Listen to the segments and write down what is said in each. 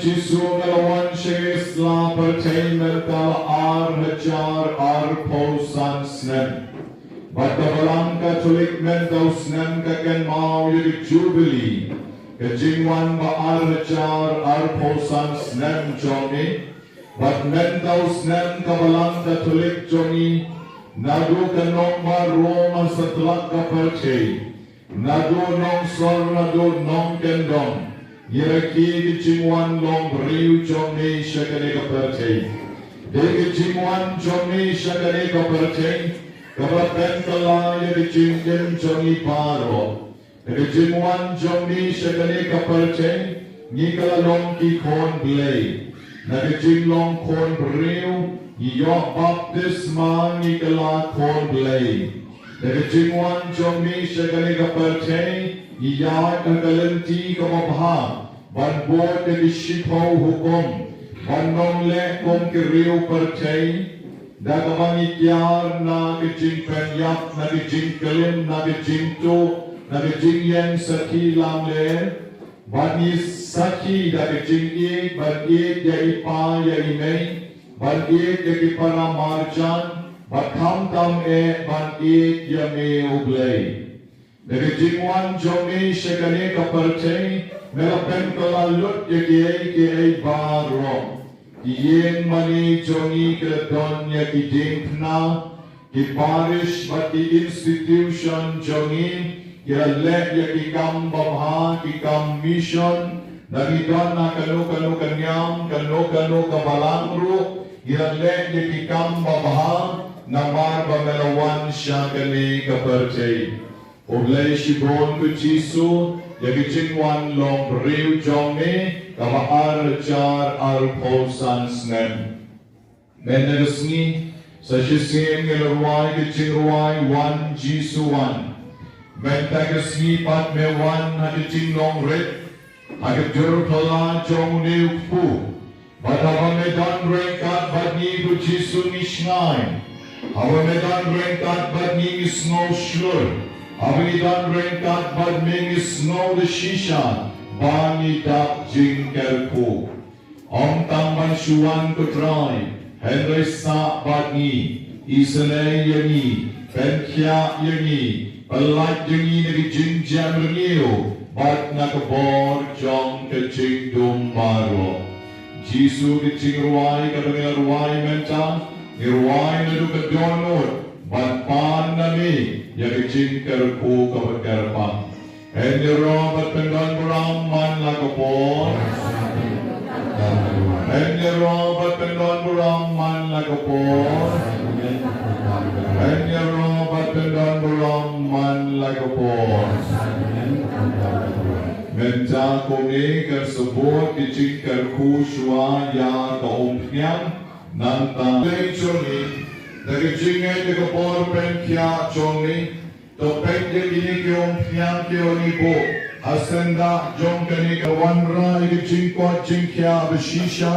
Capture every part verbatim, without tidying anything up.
Jisu, nga la wan sha kane ka sla pyrthei mynta la ar hajar arphew san snem. Bad ka Balang Katholik mynta u snem ka kynmaw ïa ka Jubili, ka jingwan ba ar hajar arphew san snem jong ngi. Bad mynta u snem ka Balang Katholik jong ngi, naduh ka nongbah Rom ha satlak ka pyrthei, naduh nongsor naduh nongkyndong, ngi rakhe ka jingwan long briew jong ngi sha kane ka pyrthei. Dei ka jingwan jong ngi sha kane ka pyrthei kaba pynkylla ïa ka jingim jong ngi baroh. Da ka jingwan jong ngi sha kane ka pyrthei, ngi ka la long ki khun Blei. Na ka jinglong khun briew, ngi ïoh baptisma, ngi ka la khun Blei. Da ka jingwan jong ngi sha kane ka pyrthei, ngi ïaid ha ka lynti kaba bha ban bud ïa ki shiphew hukum, ban long leh kum ki riew pyrthei, da kaba ngi kiar na ka jingpynïap, na ka jingklim, na ka jingtuh, na ka jingïeng sakhi lamler, bad ngi sakhi da ka jingïeit, ban ïeit ïa i pa ïa i mei, ban ïeit ïa ki para marjan, bad khamtam eh ban ïeit ïa me U Blei. Da ka jingwan jong me sha kane ka pyrthei, me la pynkylla lut ïa kiei kiei baroh. Ki ïing mane jong ngi ki la don ïa ki diengphna, ki parish bad ki institution jong ngi ki la leh ïa ki kam babha, ki kam mission, da ngi don ha kano kano ka niam, kano kano ka balang ruh, ki la leh ïa ki kam babha, namar ba me la wan sha kane ka pyrthei. U Blei shibun ko Jisu, ïa ka jingwan long briew jong me, kaba ar hajar arphew san snem. Mynta ka sngi, sa shisien ngi la rwai ka jingrwai Wan Jisu Wan. Mynta ka sngi pat me wan ha ka jinglong rit, ha ka dur phylla jong une u kpu. Bad haba me don ryngkat bad ngi ko Jisu ngi shngaiñ. Haba me don ryngkat bad ngi ngi sngew shlur. Haba ngi don ryngkat bad me ngi sngew da shisha ba ngi dap jingkyrkhu. Ym tang ban shu wan ko Trai, hynrei sah bad ngi, isynei ïa ngi, pynkhiah ïa ngi, pyllait ïa ngi na ka jingjemrngiew bad na ka bor jong ka jingdum baroh. Jisu, ka jingrwai kaba ngi la rwai mynta, ngi rwai naduh ka dohnud ban pan na me ïa ka jingkyrkhu kaba kyrpang. Hynrei bad pyndon burom man la ka por. Hynrei bad pyndon burom man la ka por. Hynrei bad pyndon burom man la ka por. Mynta kumne kan sa bud ka jingkyrkhu shuwa ïa ka umphniang. Nangta lei jong ngi, da ka jingngeit da ka bor pynkhiah jong ngi, to peit ïa kine ki umphniang kiba ngi buh ha syndah jong kane ka, wanrah ïa ka jingkoit jingkhiah ba shisha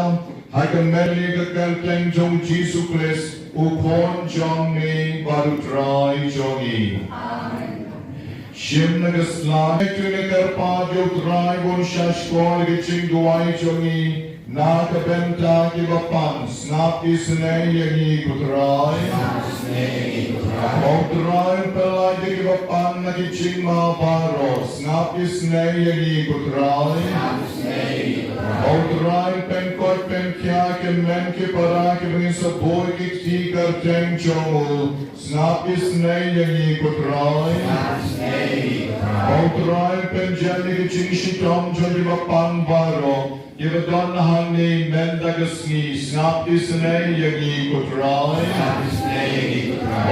ha ka met ne ka kyrteng jong Jisu Khrist, u Khun jong ngi bad u Trai jong ngi. Amen. Shim na ka sla. Ngi kyrpad ïa u Trai ban shahshkor ïa ka jingduwai jong ngi na ka bynta kiba pang. Sngap isynei ïa ngi ko Trai. O Trai, pyllait ïa kiba pang na ki jingma baroh. Sngap isynei ïa ngi ko Trai. O Trai, pynkoit pynkhiah ki hynmen ki para kiba ngin sa buh ki kti kyrteng jong u. Sngap isynei ïa ngi ko Trai. O Trai, pynjem ïa ki jingshitom jong kiba pang baroh kiba don hangne mynta ka sngi. Sngap isynei ïa ngi ko Trai.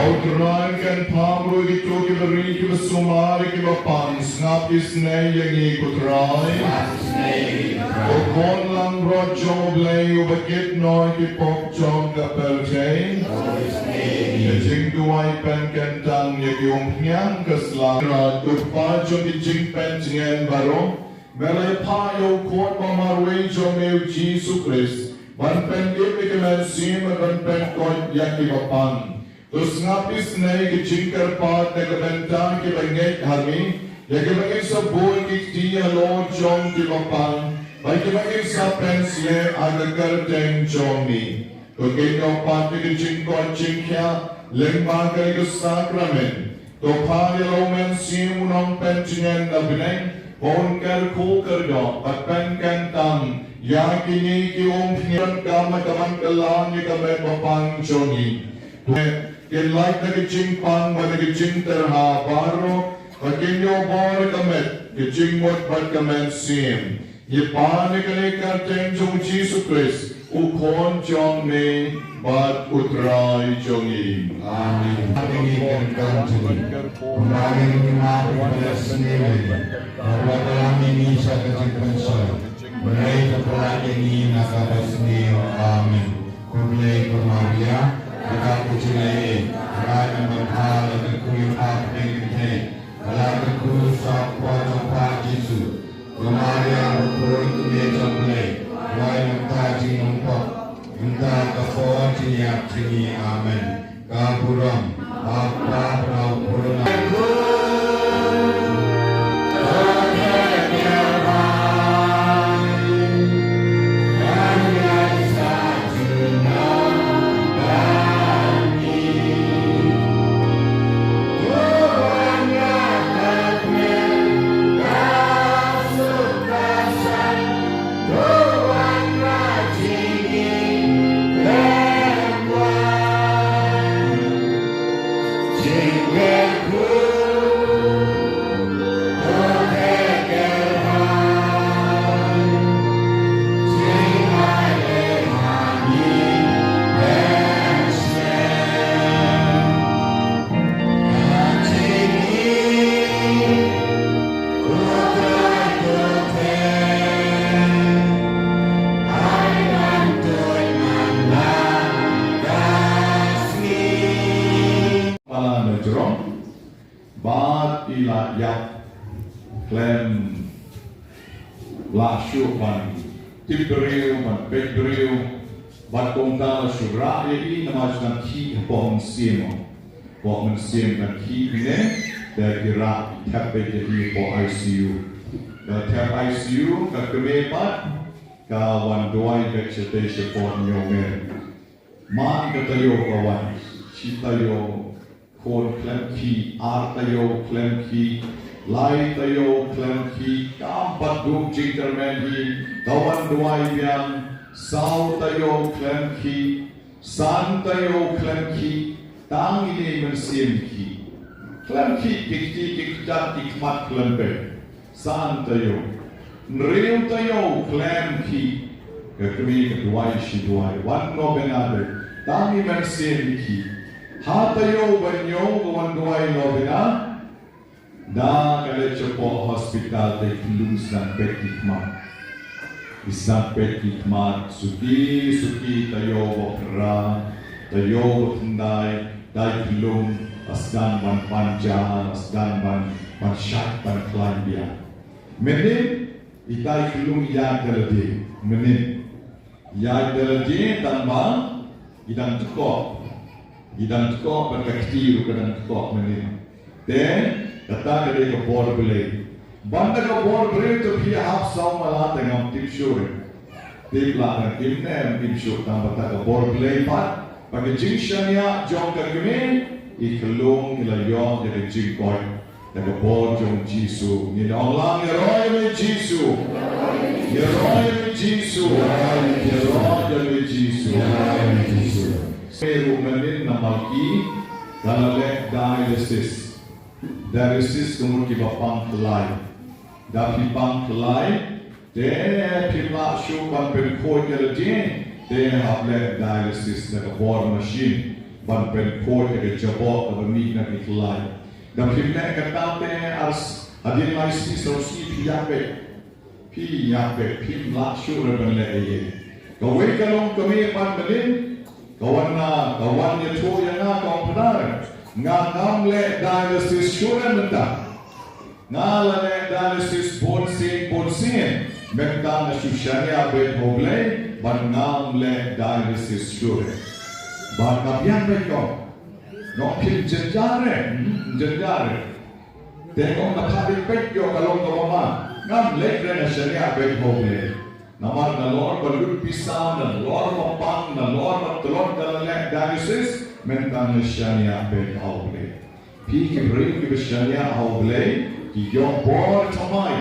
O Trai, kynpham ruh ïa kito kiba ri kiba sumar ïa kiba pang. Sngap isynei ïa ngi ko Trai. O Khun langbrot jong U Blei uba kit noh ïa ki pop jong ka pyrthei. Ka jingduwai pynkyntang ïa ki umphniang ka sla. Ko Kpa jong ki jingpyntngen baroh, me la ïaphah ïa u Khun ba marwei jong me u Jisu Khrist ban pynim ïa ki mynsiem bad ban pynkoit ïa kiba pang. To sngap isynei ka jingkyrpad na ka bynta kiba ngeit ha me, ïa kiba ngin sa buh ki kti halor jong kiba pang. Ba ïa kiba im sa pynsleh ha ka kyrteng jong ngi. To kynnoh pat ïa ka jingkoit jingkhiah lyngba kane ka sakramen. To phah ïa la u Mynsiem un ong pynjngen na bneng, ba un kyrkhu kyrdoh bad pynkyntang ïa kine ki umphniang, ka man ka man ka lan ïa ka met ba pang jong ngi. Kin lait na ka jingpang bad na ka jingtyrha baroh, ba kin ïoh bor ka met, ka jingmut bad ka mynsiem. Ngi pan ïa kane ka kyrteng jong u Jisu Khrist, u Khun jong me bad u Trai jong ngi. Amen. Kane ka kyrteng jong ngi. Kumba ngi map ïa kiba la sniew ïa ngi, bad wat lam ïa ngi sha ka jingpynshoi, hynrei to pynlait ïa ngi na kaba sniew. Amen. Khublei ko Maria, ka dap ka jingaiei, Trai nang bynta, la kyrkhu ïa pha kiba ïeit, la kyrkhu ïa u soh hapoh jong pha Jisu. Ko Maria, ba khuid ka kmie jong U Blei, duwai na ka bynta jong ngi ki nongpop, mynta bad ha ka por jingïap jong ngi. Amen. Ka burom ha u Kpa bad ha u Khun bad ha u Pala na jrong, bad i la ïap khlem lah shuh ban tip briew, ban peit briew, bad kumta la shu rah ïa i namar ka dang khih hapoh mynsiem. Hapoh mynsiem ka dang khih ne, te ki rah thep beit ïa i hapoh I C U. Ka thep I C U, ka kmie pat ka wan duwai beit shatei shapoh New Mary. Man ka taïew ka wan, shi taïew khun khlem khih, ar taïew khlem khih, lai taïew khlem khih, kam pat duh jingkyrmen hi, ka wan duwai biang, saw taïew khlem khih, san taïew khlem khih, tang ine i mynsiem khih. Khlem khih ki kti ki kjat ki khmat khlem peit. San taïew. Hynriew taïew khlem khih. Ka kmie ka duwai shi duwai. Wan novena de. Tang i mynsiem i khih. Ha taïew ba hynñiew ka wan duwai novena. Da ka leit shapoh hospital te khyllung sdang peit ki khmat. Ki sdang peit ki khmat, suki suki taïew ba phra, taïew ba khyndai, tai khyllung, ba sdang ban pan ja, ba sdang ban, ban shait, ban khlaiñ biang. Mynnin, i tai khyllung ïaid da lade, mynnin. Ïaid da lade tang ba, i dang tkoh. I dang tkoh bad ka kti ruh ka dang tkoh mynnin. Te, kata ka dei ka bor Blei. Ban da ka bor Blei te phi hap saw mala te ngam tip shuh re. Tip la dang im ne em im shuh tang ba ta ka bor Blei pat. Ba ka jingshaniah jong ka kmie, i khyllung i la ïoh ïa ka jingkoit. Da ka bor jong Jisu. Ngin ong lang, ïaroh ïa me Jisu. Ïaroh ïa me Jisu. Ïaroh ïa me Jisu. Ïaroh ïa me Jisu. Ruh mynnin na Malki, ka la leh dialysis. Dialysis ka mut kiba pang khlai. Da phi pang khlai, te phim lah shuh ban pynkhuid ïa lade, te hap leh dialysis da ka bor machine ban pynkhuid ïa ka jaboh kaba mih na ki khlai. Da phim leh kata te ar s-, hadien lai sngi saw sngi phi ïap beit. Phi ïap beit, phim lah shuh re ban leh ei ei. Kawei ka longkmie pat mynnin, ka wan na, ka wan ïathuh ïa nga, ka ong, Phadar, nga ngam leh dialysis shuh re mynta. Nga la leh dialysis bun sien bun sien. Mynta nga shu shaniah beit ha U Blei, bad ngam leh dialysis shuh re. Bad nga biang beit, ka ong. Nga ong, phim jynjar re, hmm, jynjar re. Te nga ong, nga phah beit, peit, ïoh ka long kaba ma. Ngam leh re, nga shaniah beit ha U Blei. Namar nalor ba lut pisa, nalor ba pang, nalor ba tlot da la leh diocese, mynta ngi shaniah beit ha U Blei. Phi ki briew kiba shaniah ha U Blei, ki ïoh bor thymmai.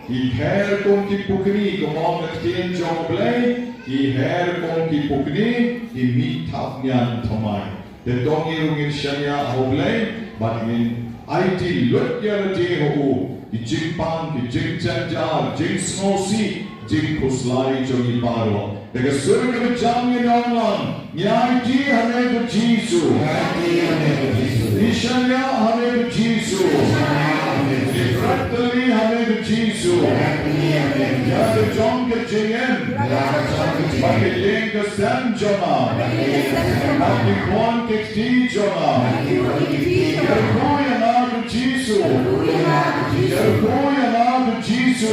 Ki her kum ki pukni, kumba ong ka ktien jong U Blei, ki her kum ki pukni, ki mih thapniang thymmai. Te to ngi ruh ngin shaniah ha U Blei, bad ngin aiti lut ïa lade ha u, ki jingpang, ki jingjynjar, jingsngewsih, jingkhuslai jong ngi baroh. Da ka sur kaba jam ngin ong lang, ngi aiti ha me ko Jisu. Ngi aiti ha me ko Jisu. Ngi shaniah ha me ko Jisu. Ngi shaniah ha me ko Jisu. Ngi bret tylli ha me ko Jisu. Ngi bret tylli ha me ko Jisu. Ïa ka jong ka jingim. Ïa ka jong ka jingim. Bad ka ïing ka sem jong nga. Bad ka ïing ka sem jong nga. Bad ki khun ki kti jong nga. Bad ki khun ki kti jong nga. Kyrkhu ïa nga ko Jisu. Kyrkhu ïa nga ko Jisu. Kyrkhu ïa nga ko Jisu.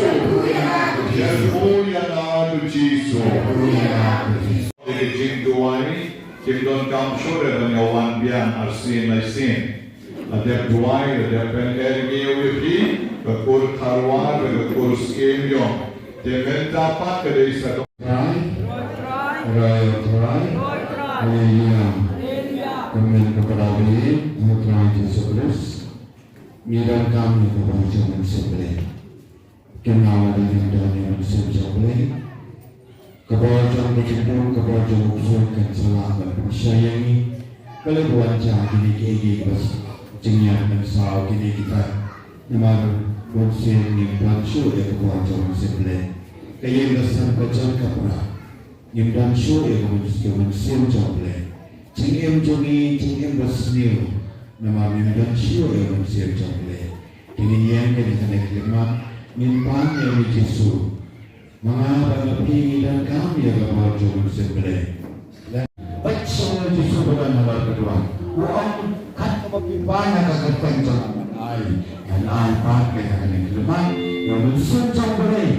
Kyrkhu ïa nga ko Jisu. Kyrkhu ïa nga ko Jisu. Ïa ka jingduwai, kim donkam shuh ban ïa wan biang arsien laisien. La dep duwai, la dep pyneh ïa phi, ka kur kharwar, ka kur skhem ïong. Te mynta pat ka dei sa ka Trai, Trai, Trai, Trai. Haleluya. Haleluya. Amen. Ka para bangeit, ha u Trai Jisu Khrist. Ngi donkam ïa ka bor jong u Mynsiem Blei. Kynmaw lada ngim don ïa u Mynsiem jong U Blei, ka bor jong ka jingdum, ka bor jong u ksuid kan sa lah ban pynshai ïa ngi. Balei ba wan sha kine kiei kiei kiba jingïap mynsaw kine kita. Namar bun sien ngim don shuh ïa ka bor jong u Mynsiem Blei. Ka ïing ka sem ka jong ka para. Ngim don shuh ïa ka myns-, ïa u Mynsiem jong U Blei. Jingim jong ngi, jingim ba sniew. Namar ngim don shuh ïa u Mynsiem jong U Blei. Te ngin ïeng kane kane ka khlieh mat, ngin pan ïa u Jisu. Ma nga bad ma phi ngi donkam ïa ka bor jong u Mynsiem Blei. Peit sha u Jisu ba don halor ka duwan. U ong kat kaba phi pan ha ka kyrteng jong nga ngan ai. Ngan ai pat ïa kane ka khlieh mat ïa u Mynsiem jong U Blei.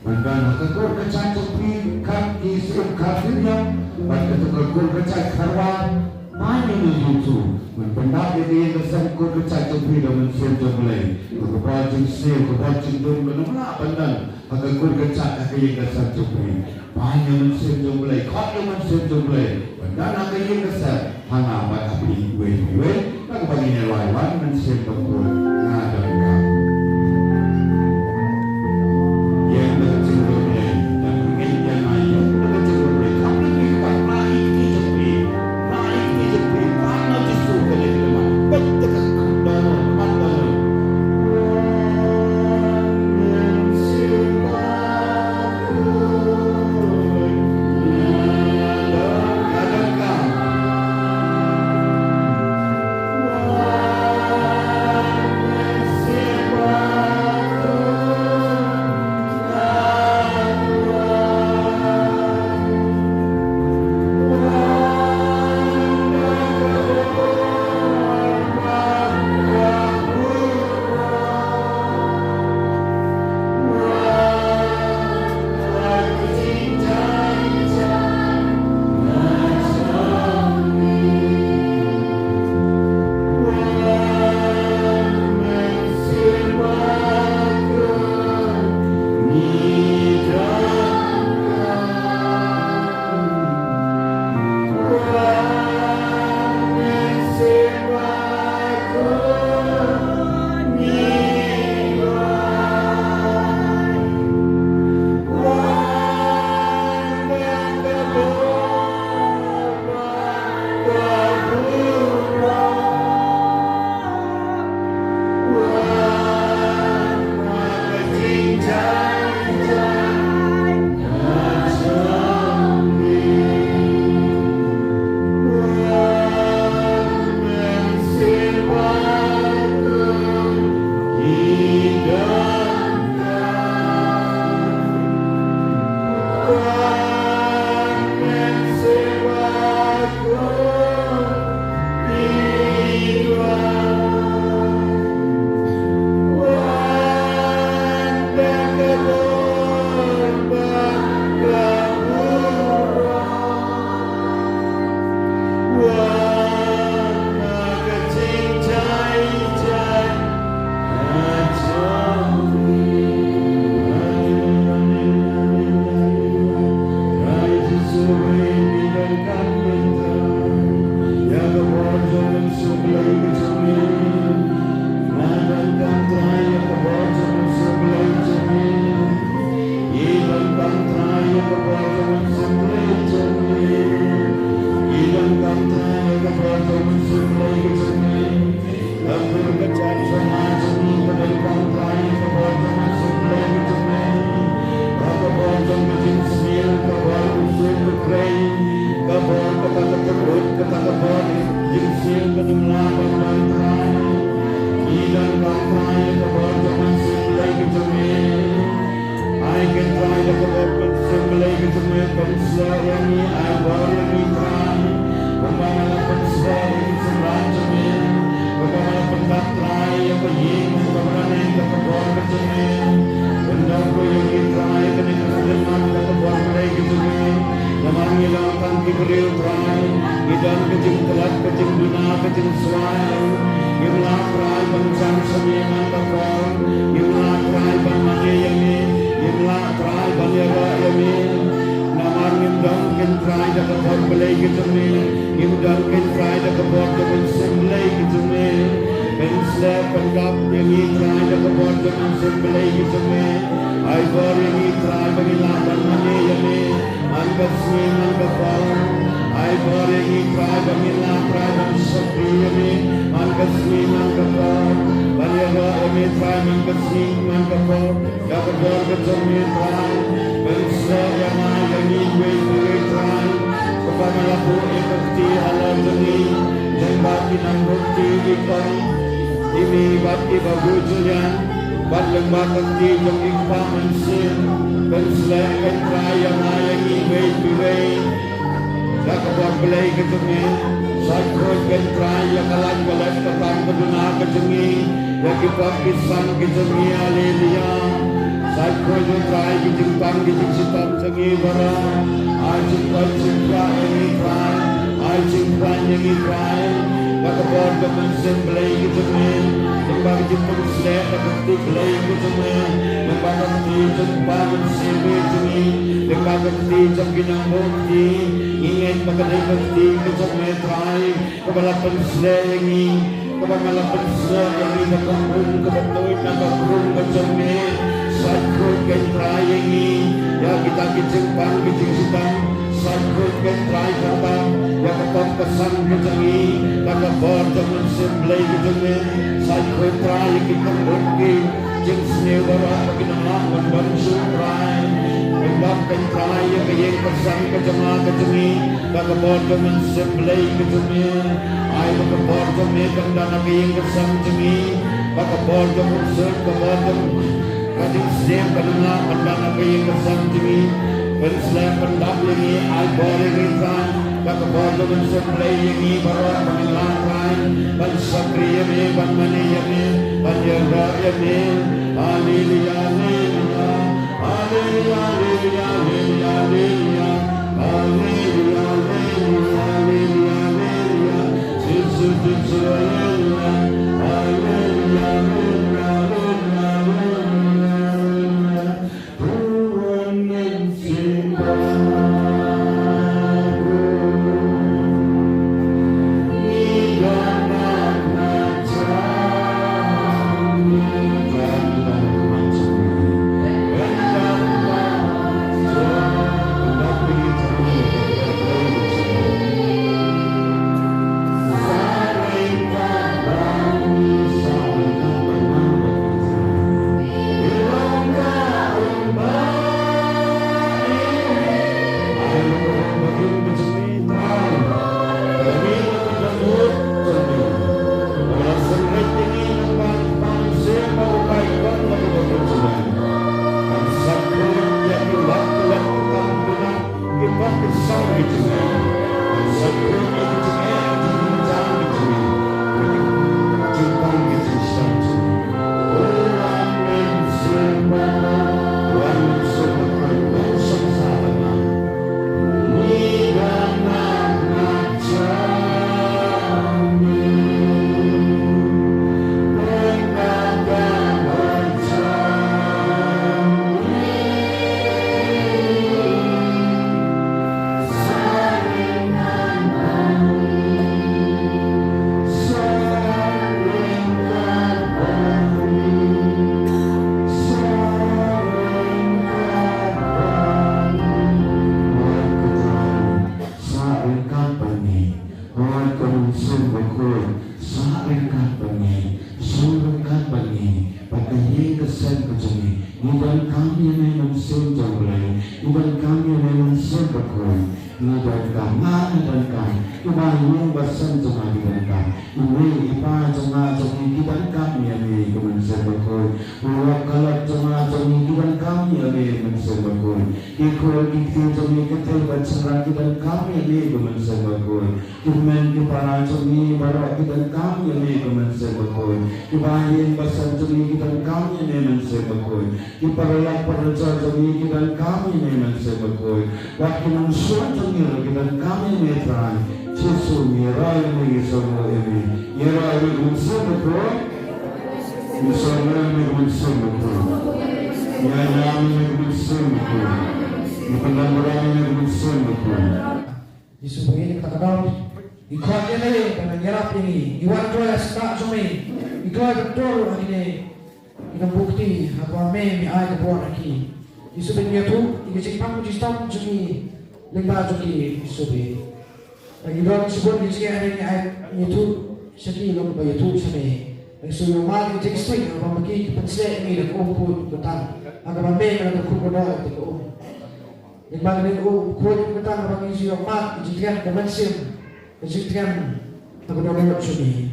Ban don ha ka kur ka jait jong phi, kat ki syiem kat ki diang, bad kato ka kur ka jait kharwar, pan ïa u Jisu, ban pyndap ïa ka ïing ka sem kur ka jait jong phi da u Mynsiem jong U Blei. Ka bor jingsniew, ka bor jingdum, kan ym lah ban don ha ka kur ka jait, ha ka ïing ka sem jong phi. Pan ïa u Mynsiem jong U Blei, khot ïa u Mynsiem jong U Blei, ban don ha ka ïing ka sem, ha nga bad ha phi iwei pa iwei, na kaba ngin ïa duwai wan mynsiem bakhuid, nga donkam. Ïa ka jingduwai, da ka jingduwai, da ka jingduwai, kham ïa phi kaba phi, phi jong phi, phi, phi jong phi, pan ïa u Jisu kane ka khlieh mat, peit da ka khun da ka mat da. Ka bor kata ka tyrut, kata ka bor jingsiew ka jong la ban wan Trai. Ngi donkam Trai ïa ka bor jong U Mynsiem Blei ka jong me. Ai ko Trai da ka bor U Mynsiem Blei ka jong me, pynsleh ïa ngi, ai bor ïa ngi Trai. Kumba me la pynsleh ïa ki synran jong me, kumba me la pyndap Trai ïa ka ïing, kumba me la ïeng da ka bor ka jong me. Pyndonkam ïa ngi Trai kane ka khyllipmat da ka bor Blei ka jong me. Namar ngi long tang ki briew Trai, ngi don ka jingtlot, ka jingduna, ka jingswai. Ngim lah Trai ban jan sha me man ka por. Ngim lah Trai ban mane ïa me. Ngim lah Trai ban ïaroh ïa me. Namar ngim don ko Trai da ka bor Blei ka jong me. Ngim don ko Trai da ka bor jong U Mynsiem Blei ka jong me. Pynsleh pyndap ïa ngi Trai da ka bor jong U Mynsiem Blei ka jong me. Ai bor ïa ngi Trai ba ngin lah ban mane ïa me man ka sngi man ka por. Ai bor ïa ngi Trai ba ngin lah Trai ban shakri ïa me man ka sngi man ka por. Ban ïaroh ïa me Trai man ka sngi man ka por. Da ka bor ka jong me Trai, pynsleh ïa nga ïa ngi iwei pa iwei Trai. Kaba me la buh ïa ka kti halor jong ngi, lyngba ki nongbud kti ki kong, i mei bad i babu Julian, bad lyngba ka kti jong i kpa mynsiem, pynsleh ko Trai ïa nga ïa ngi iwei pa iwei. Da ka bor Blei ka jong me, sa khuid ko Trai ïa ka lait ka lait ka tam ka duna ka jong ngi, ïa ki pop ki san ki jong ngi, haleluya. Sa khuid ko Trai ki jingpang ki jingshitom jong ngi baroh, ai jingpang jingpang ïa ngi Trai, ai jingpang ïa ngi Trai. Da ka bor ka Mynsiem Blei ka jong me, lyngba ka jingpynsleh da ka kti Blei ka jong me, lyngba ka kti jong Kpa Mynsiem Blei jong ngi, lyngba ka kti jong ki nongbud kti, ngi ngeit ba ka dei ka kti ka jong me Trai, kaba la pynsleh ïa ngi, kaba me la pynsleh ïa ngi na ka khun kaba tuid na ka khun ka jong me. Sa khuid ko Trai ïa ngi, ïa kita ki jingpang ki jingshitom. Sa khuid ko Trai kata, ïa ka pop ka san ka jong ngi, da ka bor jong U Mynsiem Blei ka jong me. Sa khuid Trai ïa ki nongbud ki jingsniew baroh ba kin ym lah ban wan shuh Trai. Pyndap ko Trai ïa ka ïing ka sem ka jong nga ka jong ngi, da ka bor jong U Mynsiem Blei ka jong me. Ai ba ka bor jong me kan don ha ka ïing ka sem jong ngi, ba ka bor jong u ksuid, ka bor jong ka jingsniew kan ym lah ban don ha ka ïing ka sem jong ngi. Pynsleh pyndap ïa ngi, ai bor ïa ngi Trai, da ka bor jong U Mynsiem Blei ïa ngi baroh ba ngin lah Trai ban shakri ïa me, ban mane ïa me, ban ïaroh ïa me. Haleluya, haleluya. Haleluya, haleluya, haleluya, haleluya. Haleluya, haleluya, haleluya, haleluya. Jisu, Jisu, haleluya. Haleluya, haleluya, haleluya, haleluya. Tuhan ngin sembah. Sa ryngkat bad ngi, Trai ko Mynsiem Bakhuid, sa ryngkat bad ngi, shu ryngkat bad ngi, bad ka ïing ka sem ka jong ngi. Ngi donkam ïa me Mynsiem jong U Blei, ngi donkam ïa me Mynsiem Bakhuid. Ngi donkam, nga ngi donkam. Ki ba ïing ba sem jong nga ki donkam. I mei i pa jong nga jong ngi ki donkam ïa me ko Mynsiem Bakhuid. U lok ka lok jong nga jong ngi ki donkam ïa me Mynsiem Bakhuid. Ki khun ki kti jong ngi ki kti bad shynrang ki donkam ïa me ko Mynsiem Bakhuid. Ki hynmen ki para jong ngi baroh ki donkam ïa me ko Mynsiem Bakhuid. Ki ba ïing ba sem jong ngi ki donkam ïa me Mynsiem Bakhuid. Ki paralok parajor jong ngi ki donkam ïa me Mynsiem Bakhuid. Wat ki nongshun jong ngi ruh ki donkam ïa me Trai. Jisu ngi rai ïa me, ngi sngewbha ïa me. Ngi rai ïa me Mynsiem Bakhuid. Ngi sngewbha ïa me Mynsiem Bakhuid. Ngi ïalam ïa me Mynsiem Bakhuid. Ngi pynlong ïa me Mynsiem Bakhuid. Jisu ba ngi ïa ka kata ka daw. Ngi khot ïa me ban ïarap ïa ngi. Ngi wan kloi ha seng jong me. Ngi kloi ban tur ha kine ki nongbukti ha kaba me me ai ka bor ha ki. Jisu ba ngi ïathuh ïa ka jingpang ka jingshitom jong ngi lyngba jong ki Jisu ba. Ba ngi don shibun ki jingeh ngi ai ngi ïathuh sha ki long ba ïathuh sha me. Ngi shu ïohmad ïa ka jingsting haba ma ki ki pynshlei ïa ngi da ka um khuid ka tang. Ha kaba me me la ka khuid ka dor ïa ka um. Lyngba kane ka um khuid ka tang ba ngi ju ïohmad ka jingtngen ka mynsiem, ka jingtngen ha ka dohnud jong ngi.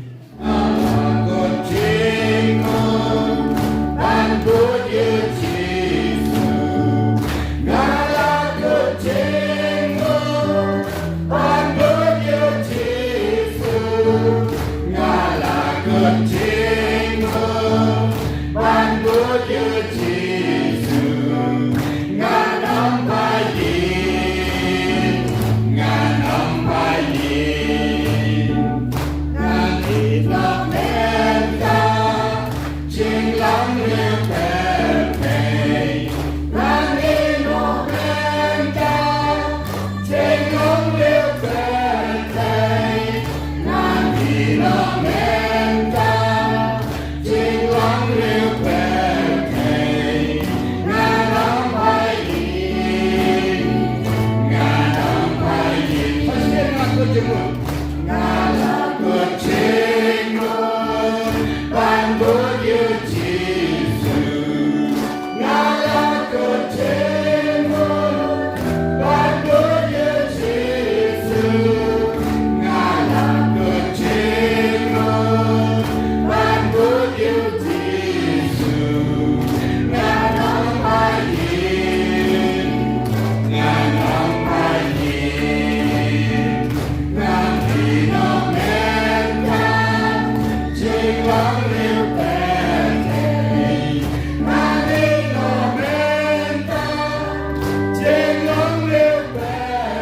Ban bud ïa Jisu, ngan ym pait, ngan ym pait. Ngan ïeh noh mynta, jinglong riewpyrthei. Ngan ïeh noh mynta, jinglong riewpyrthei. Ngan ïeh noh mynta, jinglong riewpyrthei. Ngan ym pait, ngan ym pait. First time nga kut jingmut. Nga la kut jingmut ban bud ïa Jisu. Nga la kut jingmut ban bud ïa Jisu. Nga la kut jingmut ban bud ïa Jisu. Ngan ym pait, ngan ym pait. Ngan ïeh noh mynta, jinglong riewpyrthei. Ngan ïeh noh mynta, jinglong riewpyrthei.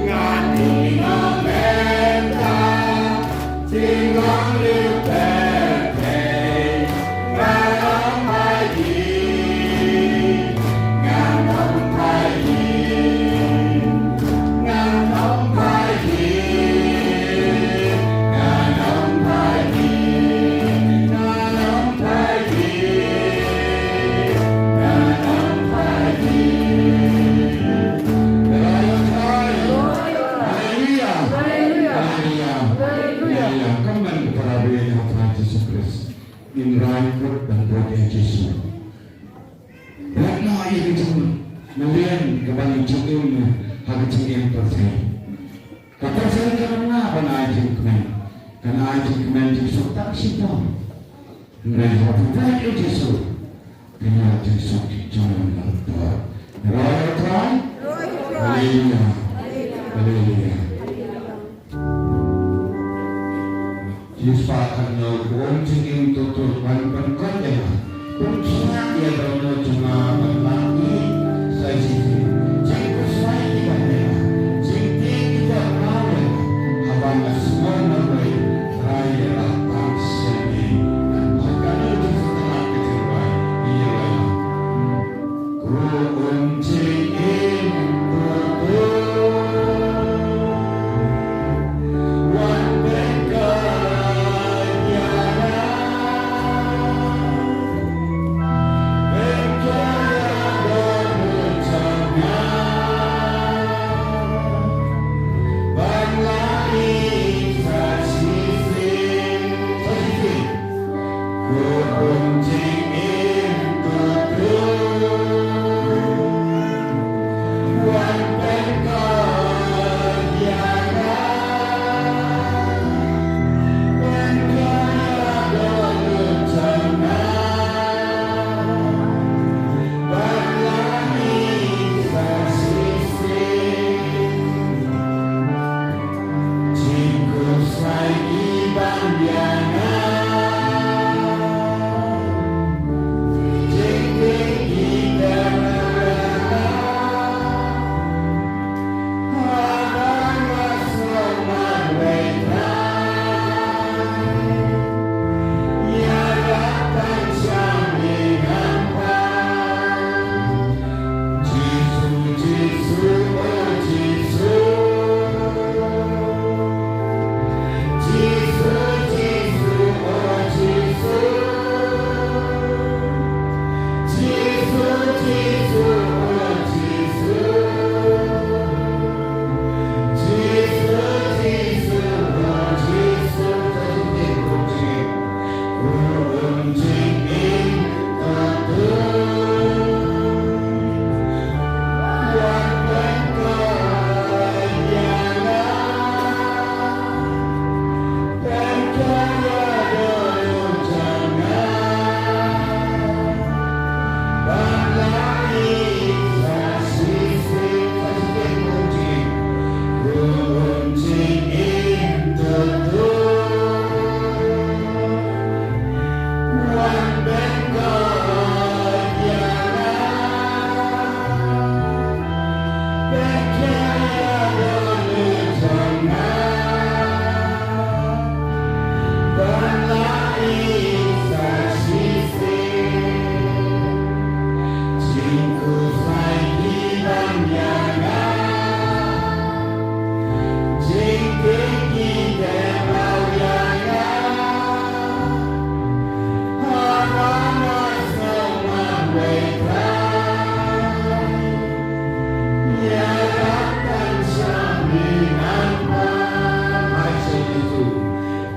Ngan ïeh noh mynta, jinglong riewpyrthei. Ngan ym pait, ngan ym pait, ngan ym pait, ngan ym pait, ngan ym pait, ngan ym pait. Haleluia. Haleluia. Haleluia. Haleluia. Khublei ïa U Trai Jisu Khrist. Ngin rai kut ban bud ïa Jisu. Rat noh ïa ka jingmlien kaba ngi ju im ha ka jingim pyrthei. Ka pyrthei kan ym lah ban ai jingkmen, kan ai jingkmen jingsuk tang shitom. Hynrei haba phi peit ïa Jisu, phin ïoh jingsuk jong U Trai. Rai ïa U Trai. Haleluia. Haleluia. Jisu kynnoh, u ong jingim to to ban ban kon ïa nga. Kum khia ïa dohnud jong nga ban lap ïa sa shisien. Jingkhuslai ïa nga, jingtieng ïa nga, haba nga sngew marwei, Trai ïa lap tang sha me. Haba ka nu Jisu ka lap ka jingrwai, ïa rwai. Ko um jingim to to.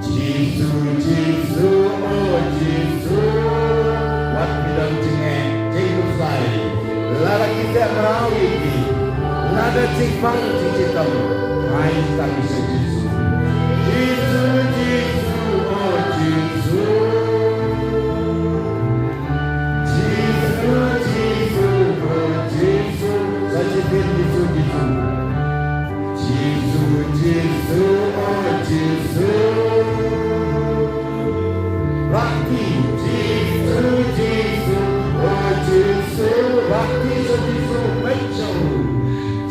Jisu, Jisu, oh Jisu. Wat phi don jingeh, jingkhuslai. Lada ki teh mraw ïa ki, lada jingpang jingshitom, ai tang sha Jisu. Jisu, Jisu, oh Jisu. Jisu, Jisu, oh Jisu. Sa shisien, Jisu, Jisu. Jisu, Jisu, oh Jisu. Rakti, Jisu, Jisu, oh Jisu. Rakti sha Jisu, peit sha u.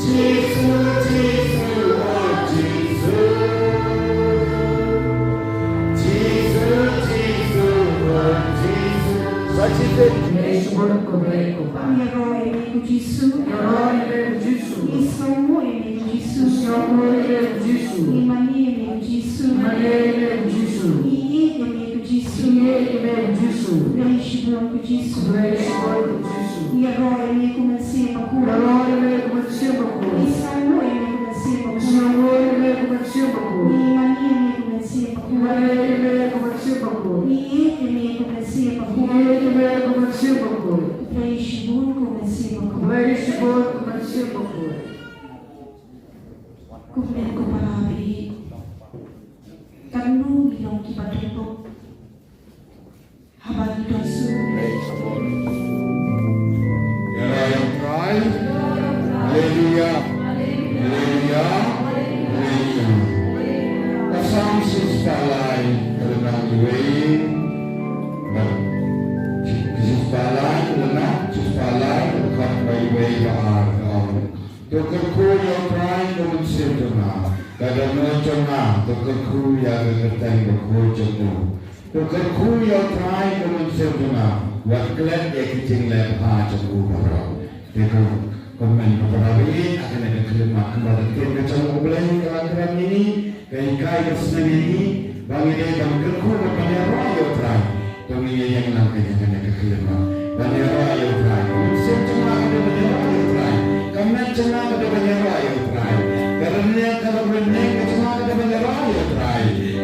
Jisu, Jisu, oh Jisu. Jisu, Jisu, oh Jisu. Sa shisien. Khublei shibun, khublei khublei. Ïaroh ïa me ko Jisu. Ïaroh ïa me ko Jisu. Ngi sngewnguh ïa me ko Jisu. Sngewnguh ïa me ko Jisu. Ngi mane ïa me ko Jisu. Ngi mane ïa me ko Jisu. Ngi ïeit ïa me ko Jisu. Ngi ïeit ïa me ko Jisu. Khublei shibun ko Jisu. Khublei shibun ko Jisu. Ïaroh ïa me ko Mynsiem Bakhuid. Ïaroh ïa me ko Mynsiem Bakhuid. Ngi sngewnguh ïa me ko Mynsiem Bakhuid. Ngi sngewnguh ïa me ko Mynsiem Bakhuid. Ngi mane ïa me ko Mynsiem Bakhuid. Ngi mane ïa me ko Mynsiem Bakhuid. Ngi ïeit ïa me ko Mynsiem Bakhuid. Ngi ïeit ïa me ko Mynsiem Bakhuid. Khublei shibun ko Mynsiem Bakhuid. Khublei shibun ko Mynsiem Bakhuid. Ko kmen ko para baieit. Katno ngi long kiba dei bok haba ngi don shuh. Ïa rai ïa u Trai. Haleluya. Haleluya. Haleluya. Ka Salm shispah lai, ka lynnong iwei. Bad shispah lai, ka lynnong shispah lai, ka dkhot ba iwei ba ar, ka ong: To kyrkhu ïa u Trai ko mynsiem jong nga, ka dohnud jong nga to kyrkhu ïa ka kyrteng bakhuid jong u. To kyrkhu ïa u Trai ko mynsiem jong nga, wat klet ïa ki jingleh bha jong u baroh. Te ko kmen ko para baieit, ha kane ka khyllipmat kumba ka ktien ka jong U Blei ka la kren ïa ngi, ka hikai ka sneng ïa ngi ba ngi dei ban kyrkhu bad ban ïaroh ïa u Trai. To ngin ïa ïeng lang ha kane ka khyllipmat ban ïaroh ïa u Trai. Ka mynsiem jong nga ka dei ban ïaroh ïa u Trai. Ka met jong nga ka dei ban ïaroh ïa u Trai. Ka rynïeng ka long rynïeng ka jong nga ka dei ban ïaroh ïa u Trai.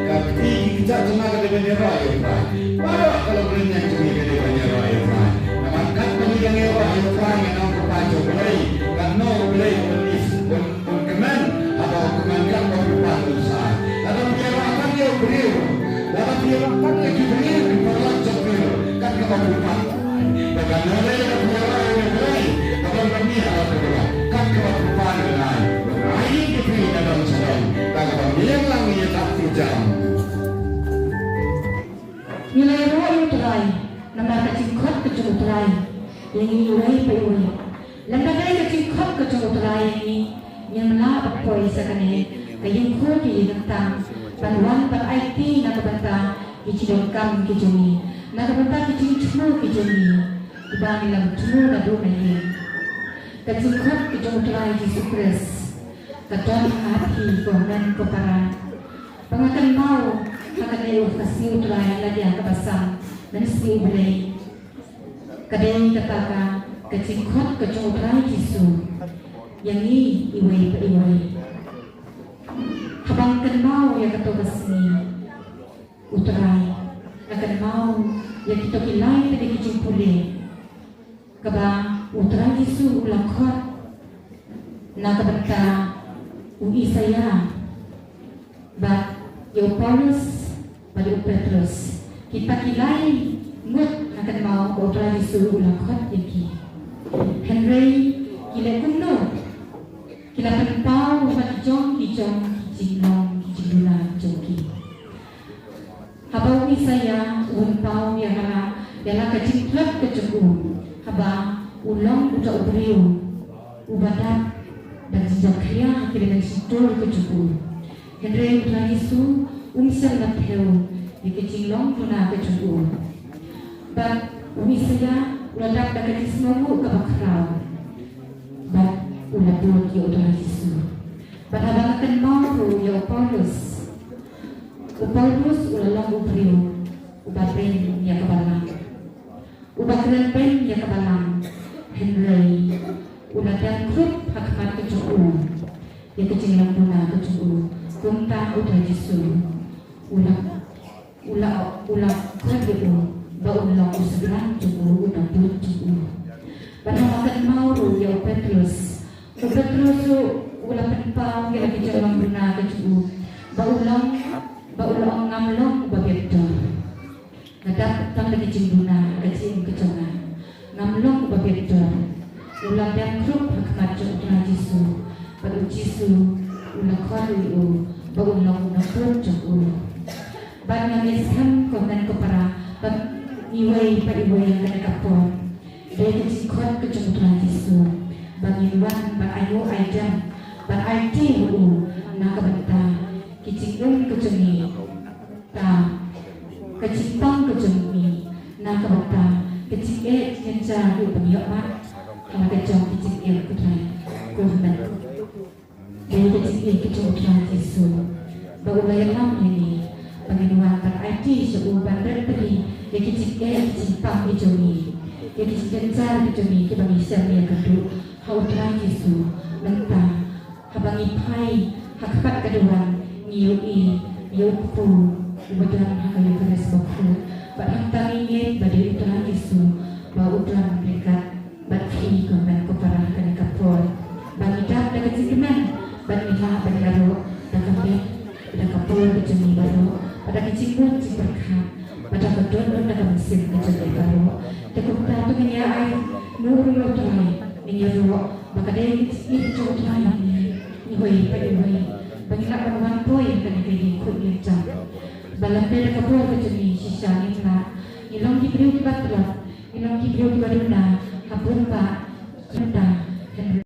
Ka kti ki kjat jong nga ka dei ban ïaroh ïa u Trai. Baroh ka long rynïeng jong ngi ka dei ban ïaroh ïa u Trai. Namar katba ngi dang ïaroh ïa u Trai, ngi ong, Ko Pa jong U Blei, katno U Blei un is un Un kmen, haba u kmen, katba phi pan un sa ai. Lada phi ïaroh tang ïa u briew, lada phi ïaroh tang ïa ki briew, ki paralok jong phi ruh, kat kaba phi pan un sa ai. Te katno lei lada phi ïaroh ïa u Blei, ka don ba ngi ïaroh ïa u Blei, kat kaba phi pan un sa ai. Un ai ïa phi na dong sha dong, da kaba ngi ïeng lang ïa ka tu jam. Ngi la ïaroh ïa u Trai, namar ka jingkhot ka jong u Trai ïa ngi iwei pa iwei. Lymda dei ka jingkhot ka jong u Trai ïa ngi, ngim lah ban poi sha kane ka ïing khuid ïa ngi, nangta ban wan ban aiti na ka bynta ki jingdonkam ki jong ngi, na ka bynta ki jingthmu ki jong ngi, kiba ngi la thmu naduh na ïing. Ka jingkhot ka jong u Trai Jisu Khrist ka don ha phi, ko hynmen ko para. Ba nga kynmaw ha kane ka sngi u Trai la ïa kaba sam, mynsngi U Blei. Ka dei kata ka, ka jingkhot ka jong u Trai Jisu ïa ngi iwei pa iwei. Haba nga kynmaw ïa kato ka sngi u Trai, nga kynmaw ïa kito ki lai tylli ki jingpule kaba u Trai Jisu u la khot na ka bynta u Isaïah, bad ïa u Paulus, bad ïa u Petrus. Kita ki lai ngut nga kynmaw ba u Trai Jisu u la khot ïa ki. Hynrei ki leh kumno? Ki la pynpaw ha ki jong ki jong ki jinglong ki jingduna jong ki. Haba u Isaïah u pynpaw ïa ka la, ïa la ka jingtlot ka jong u, haba u long uta u briew uba dap da ka jingjakhlia ha ki rynsan shyntur ka jong u. Hynrei u Trai Jisu um shym la thew ïa ka jinglong duna ka jong u. Bad u Isaïah u la dap da ka jingsngewnguh kaba khraw. Bad u la bud ïa u Trai Jisu. Bad haba nga kynmaw ruh ïa u Paulus. U Paulus u la long u briew uba beiñ ïa ka balang. Uba kren beiñ ïa ka balang. Hynrei u la dang khrup ha khmat ka jong u ïa ka jinglong duna ka jong u. Kumta u Trai Jisu u la u la u la khot ïa u ba un long u synran jong u, u nongbud jong u. Bad haba nga kynmaw ruh ïa u Petrus. U Petrus ruh u la pynpaw ïa la ka jinglong duna ka jong u ba u long, ba u la ong ngam long uba biang dor. Nga dap tang da ka jingduna ka jingim ka jong nga. Ngam long uba biang dor. U la dang khrup ha khmat jong u Trai Jisu. Bad u Jisu u la khot ïa u ba un long u nongbud jong u. Bad nga ngeit skhem ko hynmen ko para ba iwei pa iwei ha kane ka por. Dei ka jingkhot ka jong u Trai Jisu ba ngin wan ban aiti, ban aiti ha u na ka bynta ki jingim ka jong ngi. Ta ka jingpang ka jong ngi na ka bynta ka jingeh jingïeit jong ngi ban ïoh mat ha la ka jong ki jingim ka Trai. Ko hynmen. Dei ka jingïeit ka jong u Trai Jisu ba u la ïalam ïa ngi ba ngin wan ban aiti sha u ban ret pyrshah ïa ki jingeh ki jingpang ki jong ngi, ïa ki jingeh ki jong ngi kiba ngi shem ïa ka duh ha u Trai Jisu. Mynta haba ngi phai ha khmat ka duwan ngi ïohi ïa u kpu uba don ha ka Eucharist bakhuid. Bad hangta ngi ngeit ba dei u Trai Jisu ba u don ryngkat bad phi ko hynmen ko para ha kane ka por. Ba ngi dap da ka jingkmen bad ngi lah ban ïaroh da ka met, da ka por ka jong ngi baroh, bad da ka jingmut jingpyrkhat, bad da ka dohnud da ka mynsiem ka jong ngi baroh. Te kumta to ngin ïa ai nguh ruh ïa u Trai, ngin ïaroh ba ka dei ka jingïeit jong u Trai ïa ngi iwei pa iwei ba ngin lah ban wan poi ha kane ka ïing khuid ïing jam. Ba lymda da ka bor ka jong ngi shisha ngin lah, ngi long ki briew kiba tlot, ngi long ki briew kiba duna ha bun bah. Kumta hynrei.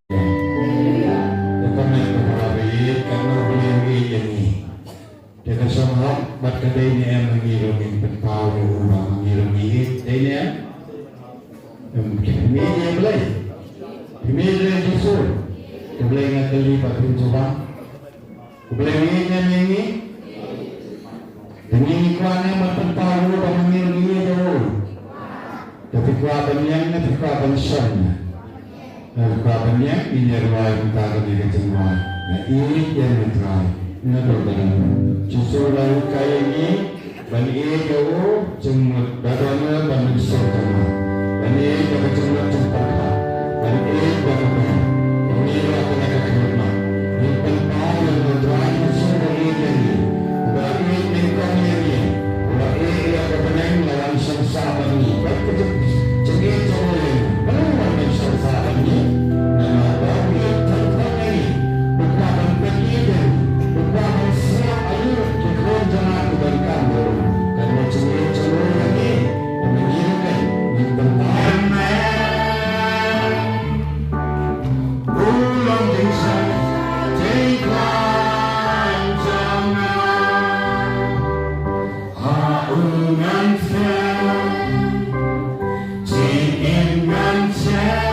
Te ka met ka para ba ïeit, ka nongpynim ïeit ïa ngi. Te ka shong hok bad ka dei ne em, ngi ruh ngin pynpaw ïa u ba ngi ruh ngi ïeit, dei ne em? Em, ki pynïeit ïa Blei. Pynïeit ïa Jisu. Te Blei nga kylli ba phin jubab. U Blei u ïeit ne em ïa ngi? Te ngi ngi kwah ne em ban pynpaw ïa u ba ma ngi ruh ngi ïeit ïa u? Te phi kwah ban ïeng ne phi kwah ban shong? Te phi kwah ban ïeng, ngin ïa rwai mynta kane ka jingrwai. Nga ïeit ïa me Trai. Nga dei ban. Jisu u la ïeit ïa ngi. Ban ïeit ïa u jingmut ba don, ban mynsiem jong nga. Ban ïeit ïa ka jingmut jingpyrkhat. Ban ïeit ïa ka bor. Ban ïeit ïa ka, ka khmat. Ngin pynpaw ïa u Trai Jisu ba ïeit ïa ngi. Ba ïeit nyngkong ïa ngi. Ba ïeit ïa ka bneng, la wan shong sah bad ngi. Bad ka jing, jingïeit jong u ïa ngi. Ba la wan ban shong sah bad ngi. Namar ba u ïeit tang tang ïa ngi. U kwah ban pyni ïa ngi. U kwah ban sngap ïa ngi. Ki khun jong nga ki donkam ïa u. Kan wan jingïeit jong u ïa ngi. Te mynta ngi ruh kan ngin pynpaw. Amen. U long jingshai jingkhlaiñ jong nga. Ha u ngan sngap jingim ngan sngap.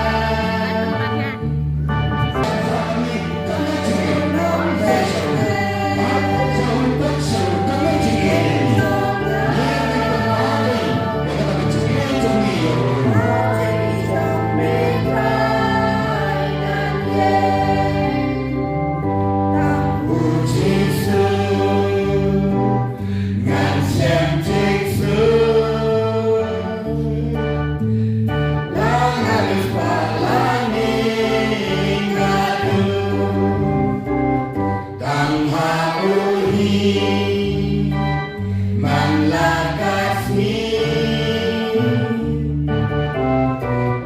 Tang ha u hi man la ka sngi,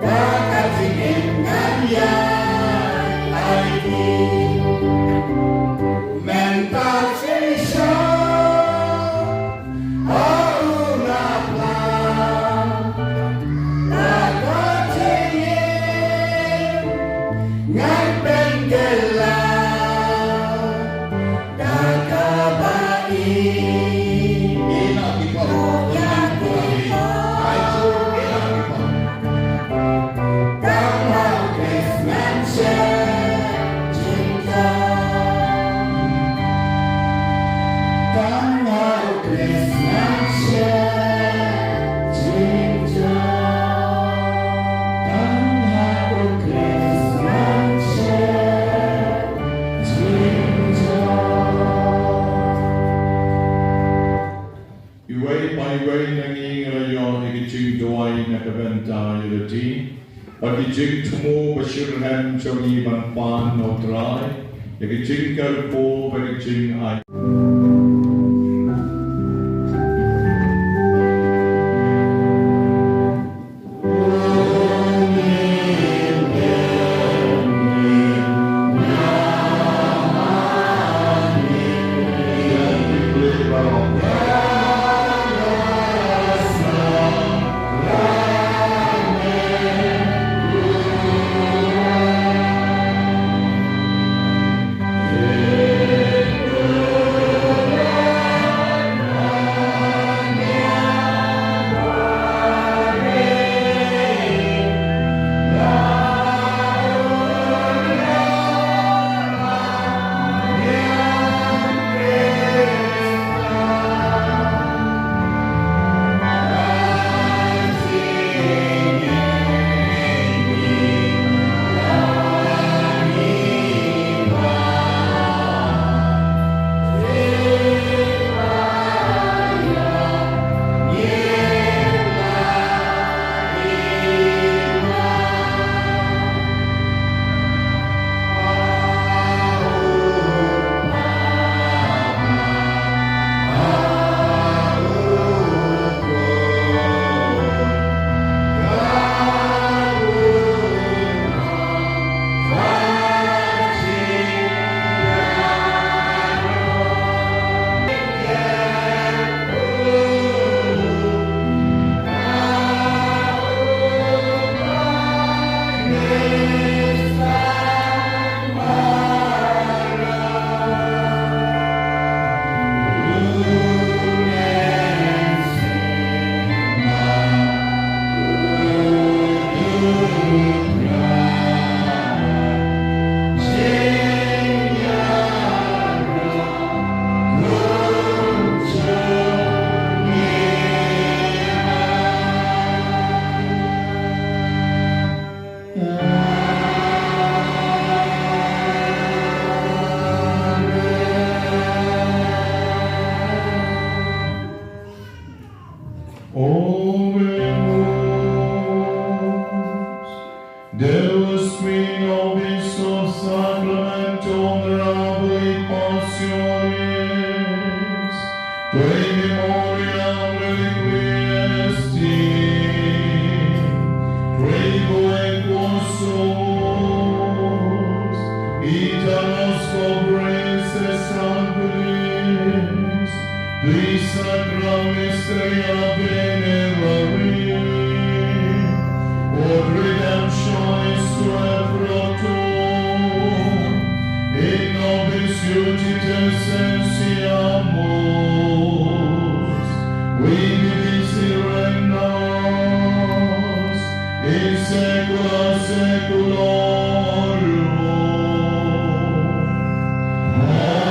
ba ka jingim ngan ïa ai hi. Iwei pa iwei na ngi nga la ïoh ïa ka jingduwai na ka bynta ïa lade. Bad ka jingthmu ba shitrhem jong ngi ban pan na U Trai ïa ka jingkyrkhu bad ka jingai. Oremus, Deus, mi nobis sub sacramentum grabili passionis, tuae memoriam reliquiae est, tuae quae quos, ita nos corporis et sanguinis, tui sacra mysteria venerari, ut redemptionis tuae pro tuum, in nobis iudites enseamus, qui vivis et regnas in saecula saeculorum. Amen.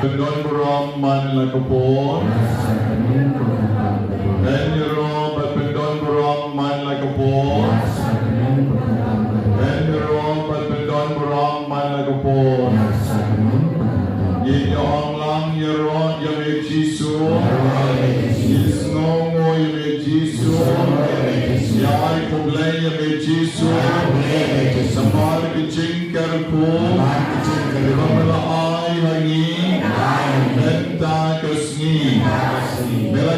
Pyndon burom man la ka por. Kynmaw ruh ban pyndon burom man la ka por. Kynmaw ruh ban pyndon burom man la ka por. Ngin ïa ong lang ïaroh ïa me Jisu. Ngin sngewnguh ïa me Jisu. Ïa ai khublei ïa me Jisu. Namar ka jingkyrkhu kaba me la ai ha ngi mynta ka sngi. Me la